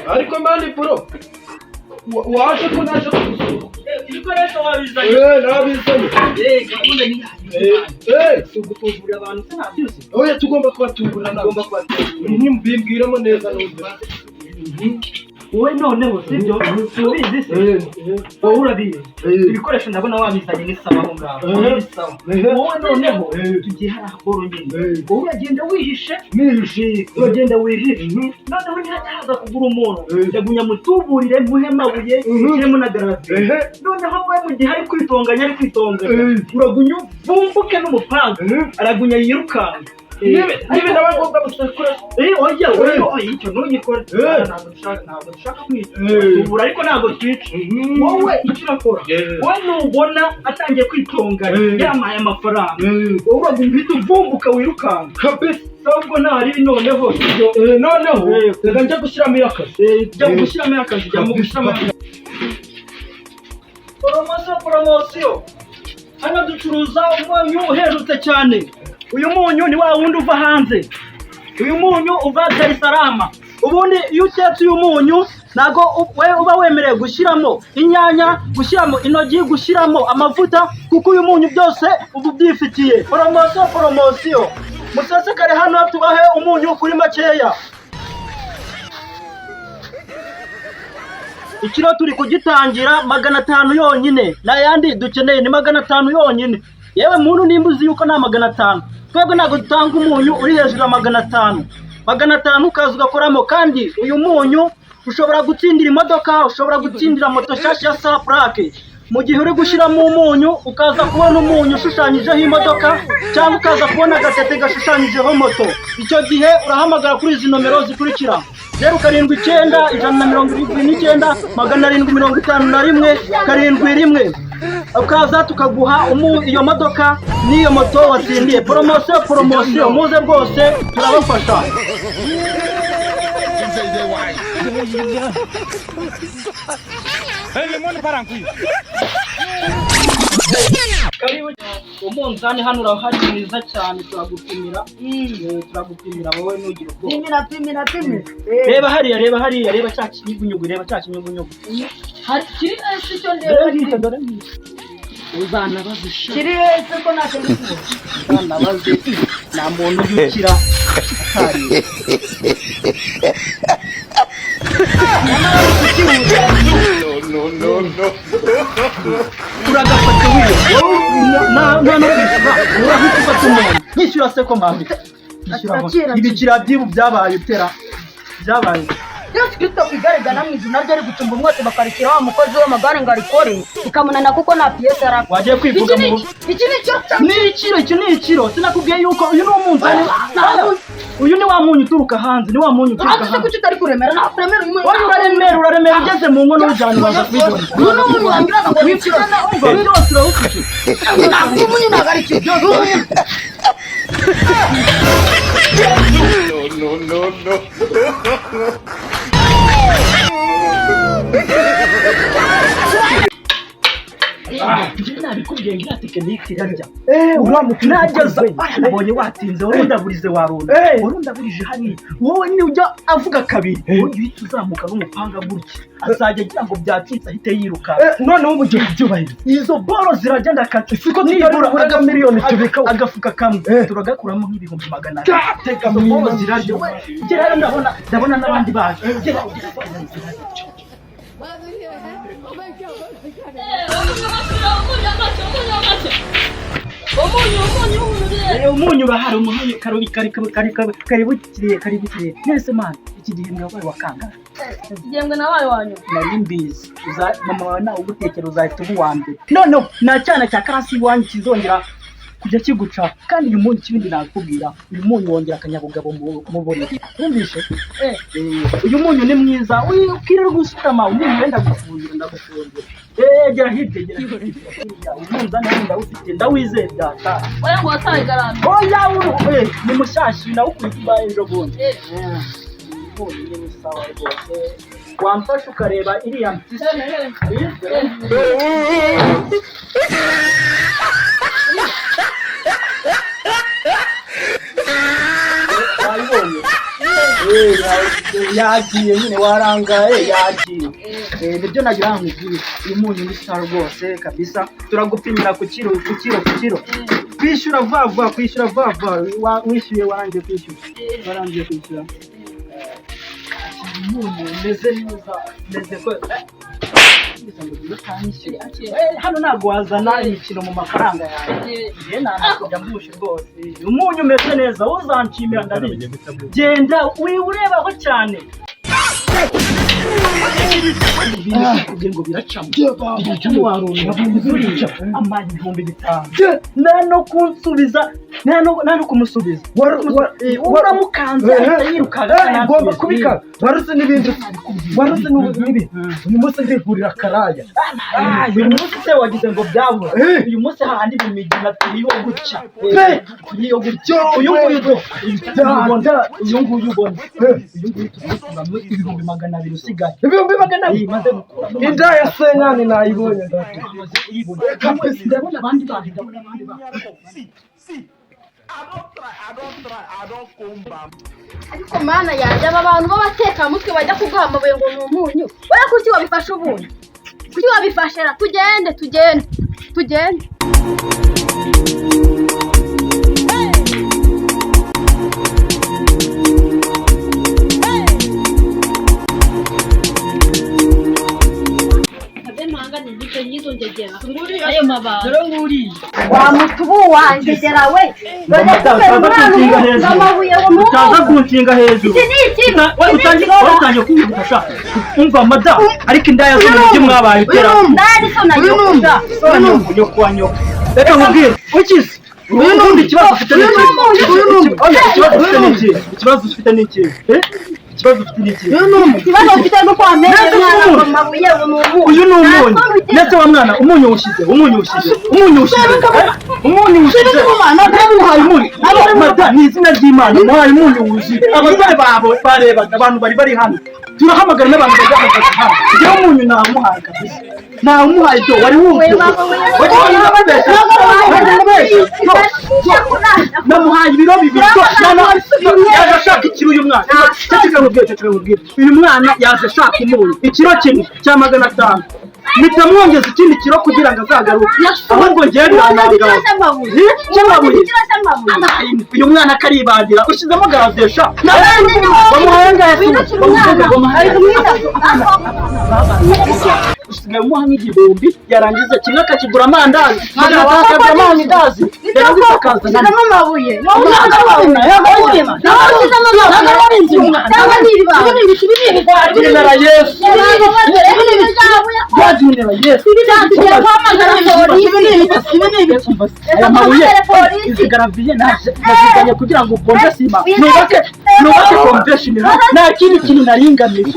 Ariko man, bro, waje ko naje kugusura? Ibikoresho wabizanye? Eh, nabizanye. Eh, gahunda ni Eh. Si ugutubura abantu se? Ntabyuzi. Oya, tugomba kubatungura nawe. Tugomba kubatubura. Bimbwiramo neza numve. Wowe noneho, sibyo? Subizi se? Wowe urabizi. Ibikoresho ndabona wabizanye, ni sawa aho ngaho. Ni sawa. Wowe noneho tugiye hariya boro nyine. Wowe uragenda wihishe. Nihishe. Uragenda wihishe, noneho ntihajya haza kugura umuntu, ndagunya mutuburire, muhe amabuye, ushyiremo na gravier. Noneho we mu gihe ari kwitonganya, ari kwitonganya, uragunya uvumbuke n'umupanga. Aragunya yirukanka. Niba nawe ngombwa gusekura. Eh, oya, oya, oya, icyo ntugikore. Ntabwo dushaka kwica. Tubura ariko ntabwo twica. Wowe icyo urakora, wowe nubona atangiye kwitonganya, yampaye amafaranga, wowe uragunya uhita uvumbuka wirukanka. Kabisa. Ahubwo ntari noneho, sibyo? Eh, noneho reka njya gushyiramo akazi. Eh, jya mu gushyiramo akazi, jya mu gushyiramo akazi. Poromosiyo, poromosiyo! Hano ducuruza umunyu uhendutse cyane. Uyu munyu ni wa wundi uva hanze, uyu munyu uva Dar es Salaam. Ubundi iyo utetse uyu munyu, ntabwo we uba wemerewe gushyiramo inyanya, gushyiramo intoryi, gushyiramo amavuta, kuko uyu munyu byose uba ubyifitiye. Poromosiyo, poromosiyo! Musesekare hano tubahe umunyu kuri makeya. Ikiro turi kugitangira 500 yonyine, n'ayandi dukeneye ni 500 yonyine. Yewe muntu, nimba uzi yuko nta 500, twebwe ntabwo dutanga umunyu uri hejuru ya 500. 500 ukaza ugakoramo. Kandi uyu munyu ushobora gutsindira imodoka, ushobora gutsindira moto nshyashya ya sa purake, mu gihe uri gushyiramo umunyu ukaza kubona umunyu ushushanyijeho imodoka, cyangwa ukaza kubona agatete gashushanyijeho moto. Icyo gihe urahamagara kuri izi nomero zikurikira: 079 179 751 71, ukaza tukaguha iyo modoka n'iyo moto watsindiye. Poromosiyo, poromosiyo! Muze rwose turabafasha. Le monde part en couille. Karibu. Umunzani hano urahari mwiza cyane, turagupimira. Turagupimira, wowe ntugire ubwoba. Pimira, pimira, pimira. Reba hariya, reba hariya, reba cya kinyugunyugu, reba cya kinyugunyugu. Hari kiri hasi icyo ndeba? Dore ngicyo, dore ngicyo. Uzanabaze sha. Kiri hasi ko ntacyo ndi kubona. Uzanabaze, nta muntu ujya ukira atariye. Nyamara uri kukihuta. No, no, no. Uragafata wiyo nta no kwishyura, urahita ufata umuntu. Nyishyura se ko mpambi nyishyura ngo Akira. Ibikira by'ibu byabaye utera byabaye. Yesu Kristo ku igare gana mu ijuru naryo ari gucumba umwotsi, bakarikira wa mukozi w'amagare ngo arikore bikamunana kuko nta piyesi yari afite. Wagiye kwivuga Iki ni mu iki ni cyo? Ni ikiro, iki ni ikiro. Sinakubwiye yuko uyu ni umunzani? Uyu ni wa munyu uturuka hanze, ni wa munyu uturuka Hanze se? hanze. Kuki utari kuremera? Nta kuremera uyu munyu. Wowe uraremera, uraremera. Ugeze mu nkono ujyana ubanza kubibona. Uyu ni umunyu wambwiraga ngo ni ikiro? Umva, byose urawufite. Ntabwo umunyu, ntabwo ari ikiro. Uyu munyu. No, no, no, no. Njye nabikubwiye ngo iriya tekinike irarya. Uriya mukino. Nageza aya, nabonye watinze, wowe ndaburize warunda. Wowe ndaburije hariya. Wowe nujya avuga kabiri, wowe uhita uzamuka n'umupanga gutya, azajya agira ngo byacitse, ahite yiruka. Noneho ubu ugiye kubyubahiriza. Izo boro zirajya, ndakata. Siko tutari bubure na miliyoni tubika. Agafuka kamwe turagakuramo nk'ibihumbi 200. Tega. Izo boro zirarya we. Gerayo, ndabona n'abandi baje. Gera. Umunyu, umunyu, umunyu. Umunyu urahari, umunyu. Karibu, karibu, karibu, karibu kiriye, karibu kiriye. Nese man, iki gihembwe wabaye wakangahe? Igihembwe nabaye wa nyuma. Nari mbizi. Mama wawe nawe ugutekera, uzahita uba uwa mbere. Noneho nta cyana cya karasi iwanyu kizongera kujya kiguca. Kandi uyu munyu, ikibindi nakubwira, uyu munyu wongera akanyabugabo mu buriri, wumvishe? Uyu munyu ni mwiza. Ukirirwa usutama, umunyu wenda gufungira, ndagufungira. Gera hirya, gera hirya. Umunzani hano ndawufite, ndawizeye byataye. Oya, ngo wataye igaramye. Oya, uru ni mushyashya, nawukuriye ibaye ejo bundi. Umunyu ni sawa rwose. Wamfasha ukareba iriya mpyisi? Eh. Wayibonye? Yagiye nyine, warangaye, yagiye. Nibyo nagira ngo nkubwire. Uyu munyu ni sawa rwose kabisa. Turagupimira ku kiro, ku kiro, ku kiro. Kwishyura vuba vuba, kwishyura vuba vuba. Wishyuye, warangiye kwishyura? Warangiye kwishyura? Umunyu umeze neza, umeze ko hano ntabwo wazana imikino mu mafaranga yawe. Njye ntanakujya mbushe rwose. Umunyu umeze neza, uzanshimira, ndabizi. Genda wiwurebaho cyane. Ibintu ngo biracamo, biracamo. Warunga buriya amazi 5000, nta no kunsubiza, nta no kumusubiza. Uramukanze ahita yirukanka. Ngomba kubika. Waruzi n'ibindi, waruzi n'ibindi. Uyu munsi ndigurira akaraya. Uyu munsi se wagize ngo byabura? Uyu munsi hahandi mu migina turiho gutya, turiho gutya. Uyu nguyu do, uyu nguyu ubona, uyu nguyu tugukuramo 200,000 usigaye. 200,000? Maze gukuramo. Inda ya senkani nayibonye, ndatu. Ndabona abandi bantu, ndabona abandi bantu. See, I don't try, I don't try, I don't come back. Ariko Mana yanjye, aba bantu b'abatekamutwe bajya kuguha amabuye ngo ni umunyu, wowe kuki wabifashe ubundi? Kuki wabifashe ra? Tugende, tugende, tugende. Ayo mabanga. Dore nguriya. Wa mutubu wanjye we! Utaza kunshinga hejuru. Amabuye ngo Utaza kunshinga hejuru. Iki ni iki? Wowe utangiye, wowe utangiye kunyumvisha. Umva madamu, ariko indaya zo mu mujyi mwabaye utera. Ndari so na nyoko. So nyoko, nyoko wa nyoko. Reka nkubwire ukize ubundi ikibazo ufite ni iki? Oya, ikibazo ufite ni iki? Ikibazo ufite ni iki? Ikibazo ufite ni iki? Ikibazo ufite ni uko wamenye umwana ngo amabuye ngo ni umunyu. Uyu ni umunyu. Ndetse wa mwana, umunyu uwushyize, umunyu uwushyize, umunyu uwushyize, umunyu uwushyize. Muhaye umunyu, mada, ni izina ry'Imana, muhaye umunyu wuzuye. Abasore babo barebaga, abantu bari bari hano, turahamagara n'abantu bari bahagaze hano. Njyewe umunyu nawumuhaye kabisa, nawumuhaye. Ibyo wari wumva, wari wabeshya, wari wabeshya. Namuhaye ibiro 2. Yaje ashaka ikiro uyu mwana. Ceceka nkubwire, ceceka nkubwire. Uyu mwana yaje ashaka umunyu ikiro 1 cya 500, mpita mwongeza ikindi kiro kugira ngo azagaruke. Ahubwo njyewe ntanangaza cy'amabuye. Uyu mwana akaribandira, ushyizemo garadesha. Bamuhaye angahe? Bamuhaye, usigaye umuha nk'igihumbi, yarangiza kimwe akakigura amandazi, 500 akagura amandazi, yarangiza akazana Ushyizemo amabuye. Cyangwa ni ibibando. Rwagenera Yesu, rwagenera Yesu. Tugiye guhamagara polisi. Aya mabuye, izi garaviye nazizanye kugira ngo ukonje sima, nubake, nubake convention. Nta kindi kintu naringamije.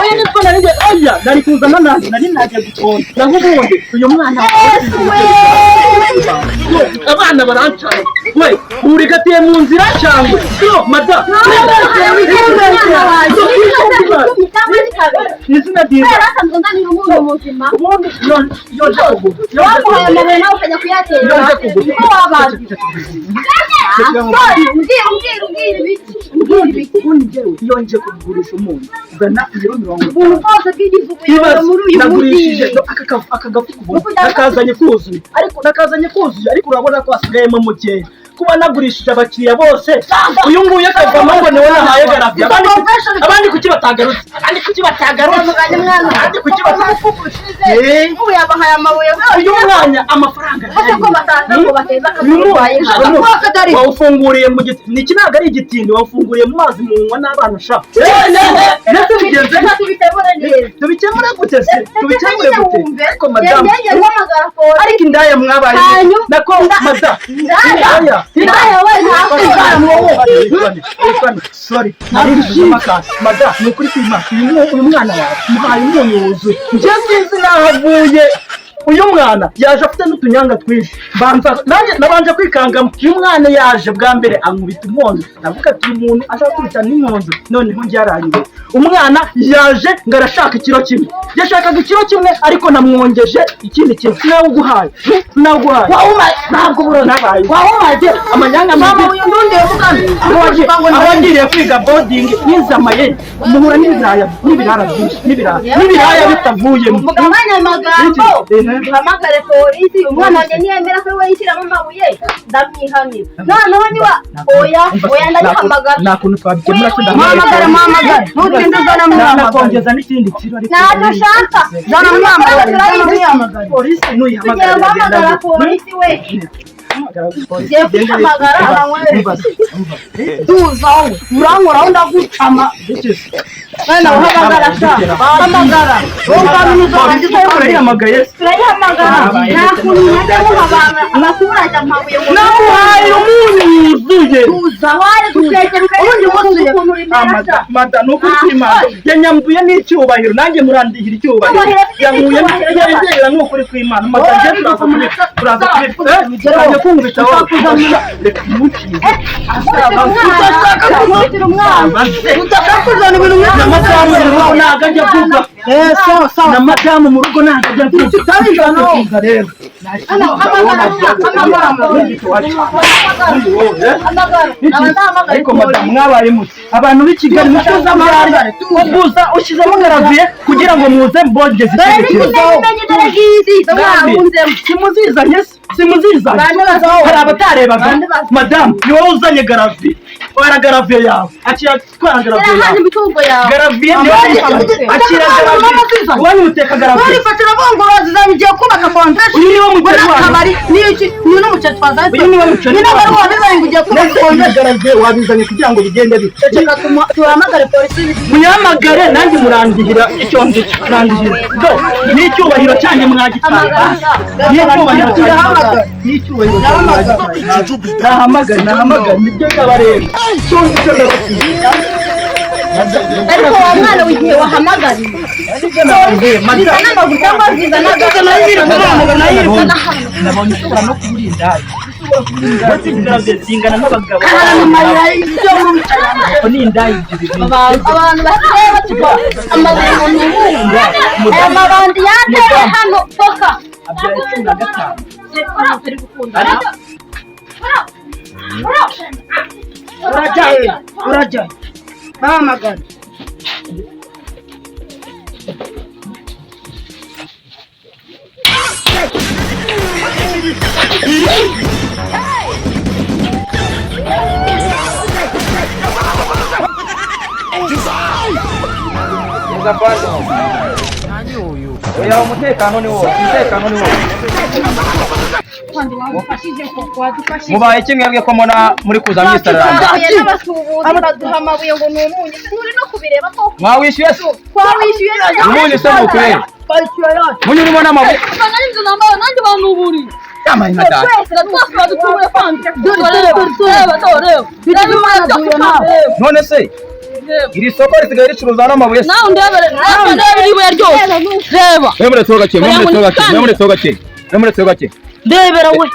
Oya, nitwo nari, oya, nari kuzana nanjye, nari nagiye gukonja. Naho ubundi uyu mwana, abana barancana we, urigatiye mu nzira cyangwa yo mada. Izina ryiza. Ubundi iyo nje kugura Wamuhaye amabuye nawe ukajya kuyatera. iyo nje kugura Uko wabanza. Umbwira, umbwira, umbwira ibiki? Umbwira ibiki? Ubundi njyewe iyo nje kugurisha umunyu, nzana ibiro 50. Ubuntu bwose bw'igihugu Ibaze, muri uyu mujyi. nagurishije aka gafuka ubona, nakazanye kuzuye, ariko nakazanye kuzuye, ariko urabona ko hasigayemo mukeya. Kuba nagurishije abakiriya bose, uyu nguyu akavamo ngo niwe nahaye garaviye. Abandi kuki batagarutse? Abandi kuki batagarutse? Abandi kuki batagarutse? Ubu yabahaye amabuye. Uyu mwanya amafaranga Bose ko bataza ngo bateze uyu akabarwayi. munyu wawufunguriye mu giti, niki? Ntabwo ari igitindi, wawufunguriye mu mazi munywa n'abana sha. Ndetse bigenze Reka tubikemure neza. Tubikemure gute se? Tubikemure gute? Ariko madamu, Ngiye guhamagara polisi. ariko indaya mwabaye. Hanyuma- Nako mada, Indaya? indaya. Indaya we, ntabwo. Sorry, narishije akantu. Mada, ni ukuri kwima, uyu mwana wawe muhaye umunyu wuzuye. Njye sinzi naho avuye. Uyu mwana yaje afite n'utunyanga twinshi, mbanza nanjye nabanje kwikangamo. Uyu mwana yaje bwa mbere ankubita inkonzo, ndavuga ati uyu muntu ashaka kubita n'inkonzo, noneho njyaranywe. Umwana yaje ngo arashaka ikiro kimwe, yashakaga ikiro kimwe ariko namwongeje ikindi kintu. Nawuguhaye, nawuguhaye. Ntabwo uburozi. Nabaye. Wahumaye. Amanyanga. Mama, mabi. uyu ndundi yavugana. Aho wagiriye kwiga boarding nize amayeri, muhura n'ibiraya, n'ibirara byinshi, n'ibiraya, n'ibiraya bitavuyemo. Mugabanye amagambo. Iki? Duhamagare polisi. Umwana wanjye niyemera ko we yishyiramo amabuye, ndamwihanira. Noneho niba oya oya, ndayihamagara. Nta kuntu twabikemura se? Muhamagare, muhamagare. Ntutinde, uzana muhamagare. Nakongeza n'ikindi kiro ariko. Ntacyo ushaka. Zana muhamagare, zana muhamagare. Polisi Tugiye nuyihamagara. guhamagara polisi we. Tugiye kuyihamagara. Tuza wowe. Urankoraho ndagucama. Mwana, uhamagara sha. Hamagara. Wowe ukabona Polisi turayihamagaye. Turayihamagara. Nta kuntu mwajya muha abantu abaturage amabuye ngo Namuhaye umunyu wuzuye. Tuza. wari gutekera Ubundi wuzuye. ukuntu rimera sha. Mada, ni ukuri kw'Imana yanyambuye n'icyubahiro, nanjye murandihira icyubahiro. Yankuye yengera, ni ukuri kw'Imana. Mada, njye turaza kuri turaza kumvita wowe, reka mukize. Udashaka umwana. Udashaka kuzana ibintu nk'ibyo. Na madamu mu rugo ntabwo ajya avuga. Eh, sawa sawa. Na madamu mu rugo ntabwo ajya avuga. Tutabijana. Tuza rero. Hamagara, hamagara. Ariko madamu, mwabaye muti abantu b'i Kigali mutuze amahari, ubuza ushyizemo garaviye kugira ngo muze mbongeze Dore ikindi kintu. n'ikimenyimenyi, dore ngizi zo mwahunzemo. Simuzizanye se? Simuzizanye? Hari abatarebaga. Madamu, ni wowe uzanye garaviye, twara garaviye yawe, akira, twara garaviye Shyira hano yawe. imitungo yawe. Garaviye ni wowe, akira garaviye iwanyu, muteka garaviye. Barifatira bongo bazizanye, ugiye kubaka foundation. Uyu niwo muceri wanyu. N'akabari n'iki, ni n'umuceri twazanye. Uyu niwo muceri Ni n'abari wanyu. wabizanye ngo ugiye kubaka Ndetse iyi foundation. garaviye wabizanye kugira ngo bigende bite? Reka tuhamagare polisi. Munyamagare, nanjye murandihira icyo ngicyo, murandihira do n'icyubahiro cyanjye mwagitanga, n'icyubahiro cyanjye, n'icyubahiro cyanjye mwagitanga. Nahamagare, nahamagare, nibyo ndabareba, icyo ngicyo ndabasize. Ariko wa mwana w'igihe wahamagariye zizana amaguru cyangwa zizana Nabonye ushobora no kubura indaya, ushobora kubura indaya zingana n'abagabo. Ariko ni indaya ibyo bintu. Abantu basigaye batuka amabuye mu mihungu, aya mabandi yateye hano toka. Abyara 15. Urajya he? Urajya he? Bahamagare. Oya, umutekano ni wose, umutekano ni wose. Mubaye iki mwebwe ko mbona muri kuza mwisararanga? Twahuye n'abatubuzi baduha amabuye ngo ni umunyu, nturi no kubireba koko. Mwawishyuye se? Twawishyuye. Umunyu se mukwere? Munyu urimo n'amabuye. Nanjye banuburiye. Yamaye nka data. Twese twese badutubuye kwanza. Dore dore dore dore dore. None se iri soko risigaye ricuruza n'amabuye se? Nawe ndebere, nawe ndebere ibuye ryose, reba. Mwe muretseho gake, mwe muretseho gake, mwe muretseho gake, mwe muretseho gake. Ndebera we.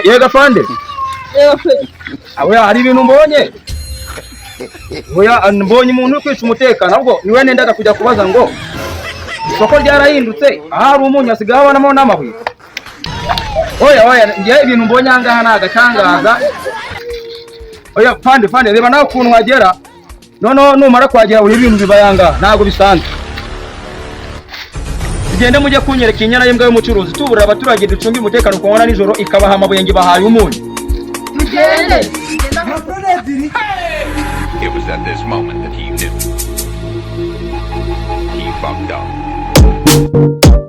Yega fande. Reba pe. Oya, hari ibintu mbonye. Oya, mbonye umuntu uri kwica umutekano, ahubwo niwe nendaga kujya kubaza ngo isoko ryarahindutse, ahari umunyu hasigaye habonamo n'amabuye. Oya, oya, ngewe ibintu mbonye aha ngaha ni agatangaza. Oya fande, fande, reba nawe ukuntu wagera. Noneho numara kuhagera uri ibintu bibaye aha ngaha ntabwo bisanzwe. Tugende mujye kunyereka inyana y'imbwa y'umucuruzi tuburira abaturage ducunge umutekano ku manywa nijoro, ikabaha amabuye ngo ibahaye umunyu. Tugende. It was at this moment that he knew. He fucked up.